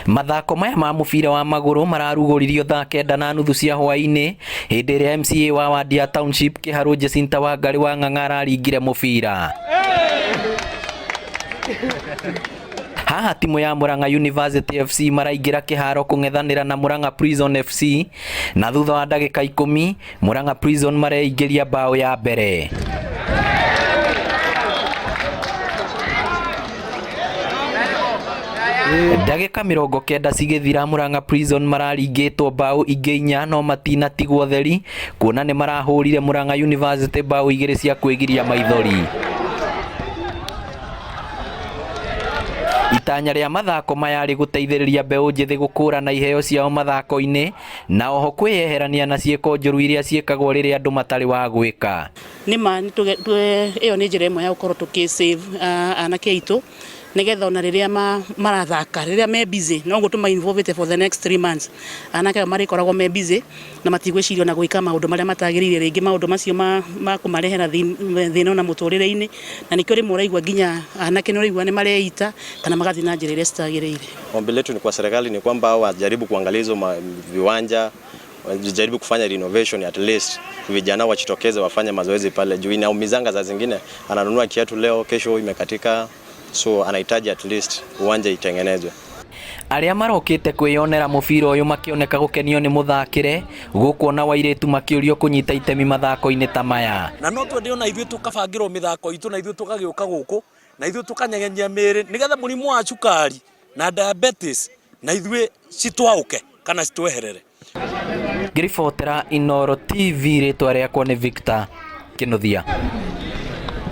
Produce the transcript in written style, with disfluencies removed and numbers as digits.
Mathako maya ma mũbira wa magũrũ mararugũririo thaa 9:30 cia hwaĩ-inĩ hĩndĩ ĩrĩa MCA wa wadi ya Township Kĩharũ Jacinta Wangarĩ wa Ng'ang'a araringire mũbira. Haha timũ ya Murang'a University FC maraingĩra kĩharo kũng'ethanĩra na Murang'a Prison FC na thutha wa ndagĩka 10 Murang'a Prison mareingĩria mbaũ ya mbere. Ndagĩka 90 cigĩthira Murang'a Prison mararingĩtwo mbaũ ingĩ 4 no matinatigwo theri kuona nĩ marahũrire Murang'a University mbaũ 2 cia kwĩgiria maithori. Itanya rĩa mathako maya rĩ gũteithĩrĩria mbeũ njĩthĩ gũkũrana iheo ciao mathako-inĩ na oho kwĩyeherania na ciĩko njũru iria ciĩkagwo rĩrĩa andũ matarĩ wa gwĩka. Nĩ ma ĩyo nĩ njĩra ĩmwe ya gũkorwo tũkĩ save anake aitũ nĩgetha ona rĩrĩa marathaka rĩrĩa me busy no ũguo tũma involve for the next 3 months anake aya marĩkoragwo me busy na matigwĩciria ona gwĩka maũndũ marĩa matagĩrĩire rĩngĩ maũndũ macio ma kũmarehera thĩna ona mũtũrĩre-inĩ na nĩkĩo rĩmwe ũraigua nginya anake nĩ ũraigua nĩ mareita kana magathiĩ na njĩra iria citagĩrĩire. Ombi letu ni kwa serikali ni kwamba wajaribu kuangalia hizo viwanja, wajaribu kufanya renovation at least vijana wajitokeze wafanye mazoezi pale juu inaumizanga za zingine, ananunua kiatu leo, kesho imekatika, so anahitaji at least uwanja itengenezwe. Arĩa marokĩte kwĩyonera mũbira ũyũ makĩoneka gũkenio nĩ mũthakĩre gũkũ ona airĩtu makĩũrio kũnyita itemi mathako-inĩ ta maya. Na no twende ona ithuĩ tũkabangĩrwo mĩthako itũ na ithuĩ tũgagĩũka gũkũ na ithuĩ tũkanyegenyia mĩĩrĩ nĩgetha mũrimũ wa cukari na diabetes na ithuĩ citwaũke kana citweherere. Ngĩribotera Inooro TV rĩtwa rĩakwa nĩ Victor Kĩnuthia.